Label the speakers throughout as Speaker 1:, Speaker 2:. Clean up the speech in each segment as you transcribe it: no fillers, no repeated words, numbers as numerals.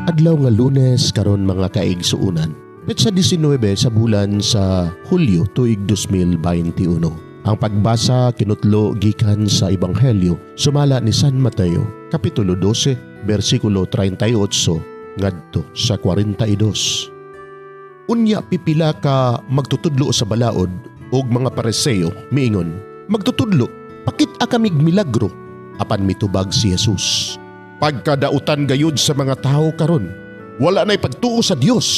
Speaker 1: Adlaw nga Lunes karon, mga kaigsuunan. Petsa 19 sa bulan sa Hulyo, tuig 2021. Ang pagbasa kinutlo gikan sa Ebanghelyo sumala ni San Mateo, kapitulo 12, bersikulo 38 ngadto sa 42. Unya pipila ka magtutudlo sa balaod ug mga Pariseo miingon, "Magtutudlo, pakit-a kamig milagro." Apan mitubag si Jesus, "Pagkadautan gayud sa mga tao karon, wala na'y pagtuo sa Dios.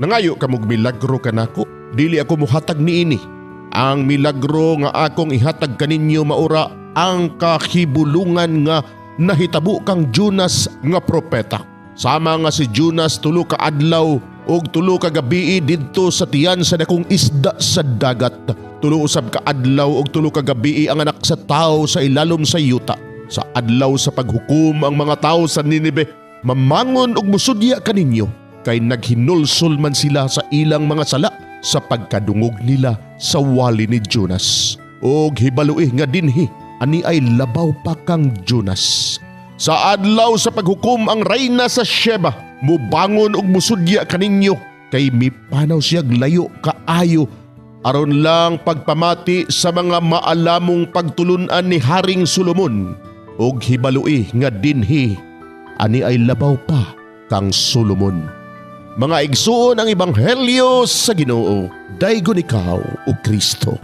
Speaker 1: Nangayo kamog milagro kanako, dili ako muhatag niini. Ang milagro nga akong ihatag kaninyo maura ang kahibulungan nga nahitabo kang Jonas nga propeta. Sama nga si Jonas 3 ka adlaw ug 3 ka gabii didto sa tiyan sa dakong isda sa dagat, 3 usab ka adlaw ug 3 ka gabii ang Anak sa Tao sa ilalom sa yuta. Sa Adlaw sa Paghukom, ang mga tao sa Ninibe mamangon ug musudya kaninyo, kay naghinulsol man sila sa ilang mga sala sa pagkadungog nila sa wali ni Jonas. Og hibaloi nga dinhi ani ay labaw pa kang Jonas. Sa Adlaw sa Paghukom, ang rayna sa Sheba mubangon ug musudya kaninyo, kay mipanaw siyag layo kaayo aron lang pagpamati sa mga maalamong pagtulunan ni Haring Solomon. Ug hibaloi nga dinhi ani ay labaw pa kang Solomon." Mga igsuon, ang ebanghelyo sa Ginoo. Daygon ikaw, o Kristo.